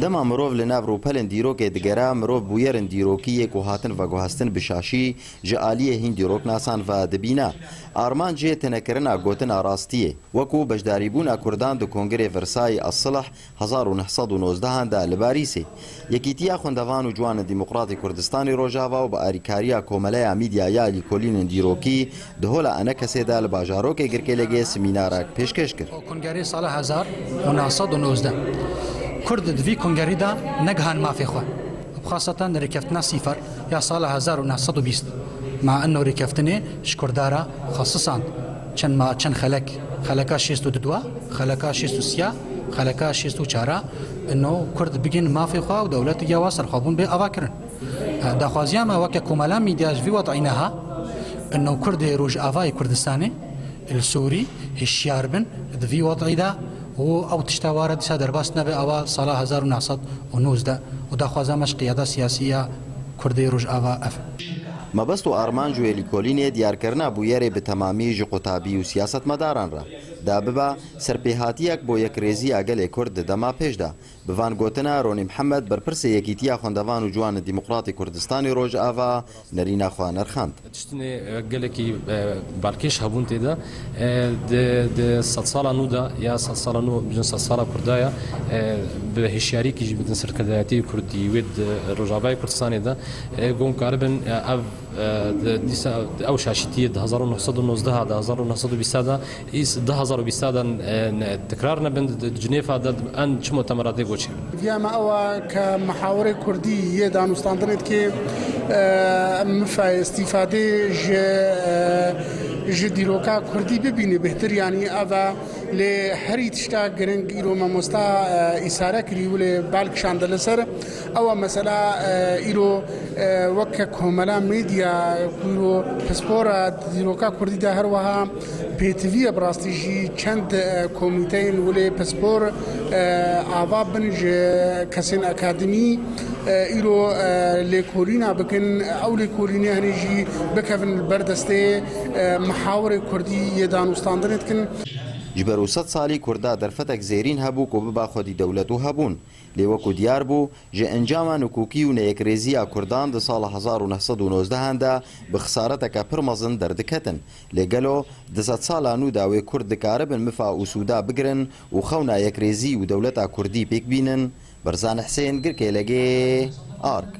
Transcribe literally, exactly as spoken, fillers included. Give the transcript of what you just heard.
Dema mirov li nav rûpelên dîrokê digere, mirov bûyerên dîrokî yê ku hatin veguhestin bi şaşî ji aliyê hîn dîroknasan ve dibîne. Armanc jê tinekirina gotina rastiyê, wekû beşdarîbûna Kurdan di Kongrê Versayî a Silh hezar û neh sed û nozdeh an de li Parîsê. Yekîtiya Xwendevan û Ciwanên Demokratê Kurdistanê Rojava û bi arîkariya Komeleya Mîdya ya Lîkolînên Dîrokî di Hola Enekesê de li bajarokê Girkêlegê semînarek pêşkêş kir. Kongerê sala hezar û neh sed û nozdeh. Kurd di vî kongerî de negihan mafê xwe. Bi xaseten rêkeftina sîfer ya sala hezar û neh sed û bîst. Ma eno rêkeftinê ji Kurda re xwe sisand. Çend ma, çend xelek, xeleka şêst û du, xeleka şêst û sê, xeleka şêst û çar, eno Kurd bigihîn mafê xwe û dewleteke wa serxwebûn bê avakirin. Daxwaziya me weke Komela Mîdya ji vî wed'î niha, eno Kurdê Rojavayê Kurdistanê, li Sûrî, hişyar bin di vî wed'î de û ew tişta ware dîsa derbas nebe, ewa sala hezar û neh sed û nozdeh û daxwaza me ji qiyada siyasî ya Kurdê Rojava ev e. Mebest û armanc wê lîkolînê diyarkirina bûyerê bi temamî ji qutabî û siyasetmedaran re, da bibe serpêhatiyek bo yekrêziya gelê Kurd di dema pêş de. Bi van gotina Ronî Mihemed, berpirsê Yekîtiya Xwendevan û Ciwanên Demokratê Kurdistanê Rojava, nerîna xwe nirxand. Tiştinê, e, gelekî, e, balkêş hebûn tê de. E, di, di sedsala nû de ya sedsala nû, bijin sedsala Kurda ya, e, bi hişyarîkî jî bidin serkirdayetiyê Kurdî wê di Rojavayê Kurdistanê de, e, gon karibin, e, ev, e, di, dîsa ew şaşîtiyê di hezar û neh sed û nozdeh de, hezar û neh sed û bîst de, îs-, du hezar û bîst de, e, ne, tekrar nebin, di, di Cinêfa de en çi mutemeratê goçê. Viya me ew e ke mihawirê kurdî yê danûstandinê dikê, e, mife îstîfadê ji, e, ji dîroka kurdî bibînî bêhtir, yanî ev e lê herî tişta giring îro mamosta, e, îsare kirî wê lê bal kişande li ser. Ew e mesela, e, îro, e, weke komela medya ku îro pispor e di dîroka kurdî de her wiha pêtivî ye, bi rastî jî çend, e, komîteyên wilê pispor, e, ava bin ji kesên akademî, e, îro, e, lêkolîna bikin, ew lêkolînê henê jî bikevin li ber destê, e, mihawirê kurdî yê danûstandinê dikin. Ji ber û sed salî Kurda derfetek zêrîn hebû ku biba xwedî dewlet û hebûn. Lê wekû diyar bû, ji encama nûkûkî û neyekrêziya Kurdan di sala hezar û neh sed û nozdeh an de bi xisareteke pir mezin derdiketin. Lê gelo di sedsala nû de wê Kurd dikaribin mifa û sûda bigirin û xewna yekrêzî û dewleta Kurdî pêk bînin? Berzan Husên, Girkêlegê, Ark.